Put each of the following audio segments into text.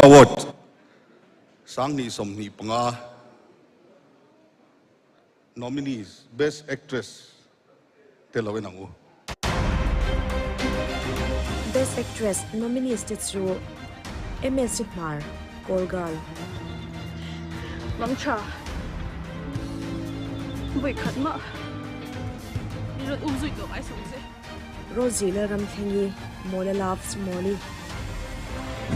Award 2025 nominees Best Actress te lo en ang u. Best Actress nominees te chu Msc Hmar, Call Girl. Mang tha. Vawi khat mah i rawn um zui tawh ngai suh che. Rosie Lalramthlengi, Mawla Loves Mawli.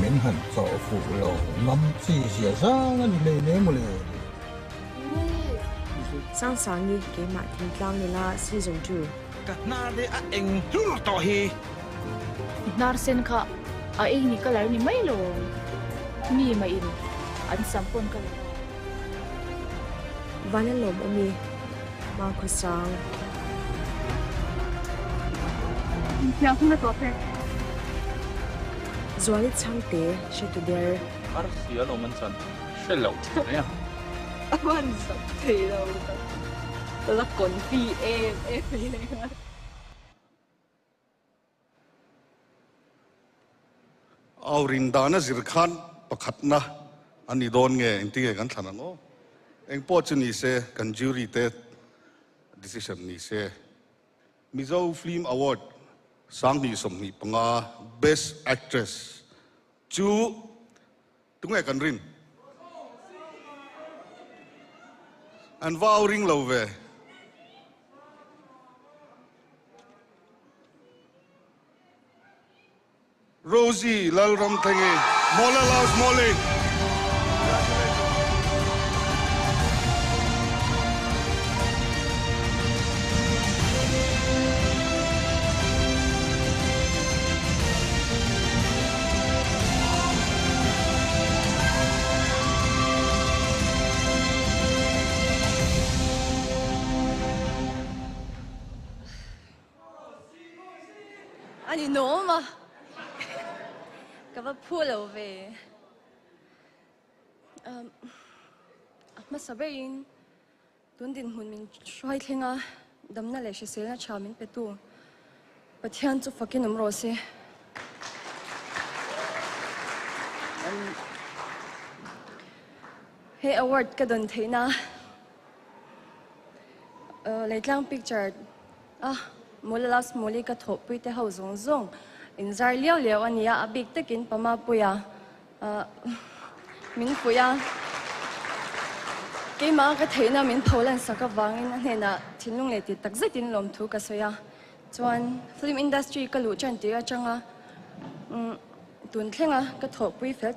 Min han chawh fuh lo ngam chi zia zang a ni hlei ne mawle. Sangsangi, Keimah Thingtlang Nula Season 2. Ka hnar te a eng hlur tawh hi. I hnar sen kha a ei ni colour ni mai lo mi mah in an sam pawn ka lo. Van a lawm awm i hma khaw sang. Infiam hun a tawp e. Zuali chhangte hre tu der. Har si a lawm an chan hre lo mai a. A hman zak thei lo ka la confi em em mai. Au rin dana zir khan pakhatna a ni dawn nge engti nge kan thlan ang aw? Eng pawh chu ni se kan jury te decision ni se. Mizo Film Award 2025 Best Actress chu tunge kan rin? An va au ring lo ve. Rosie Lalramthengi, Mawla Loves Mawli. A ni nawm a, ka va phu lo ve. A hmasa berin tun dinhmun min hruai thleng a, damna leh hriselna tha min pe tu Pathian chu fakin awm rawh se. He award ka dawn theihna Leitlang picture a Mawla Last Mawli ka thawhpui te ho zawng zawng in zar liau liau a nia, a bik takin Pamapuia min fuih a, keimah ka theihna min pho lan sak avangin a hnenah thinlung leh ti tak zetin lawmthu ka sawi a, chuan film industry ka luh tan tir atanga tun thlenga ka thawhpui fel tak.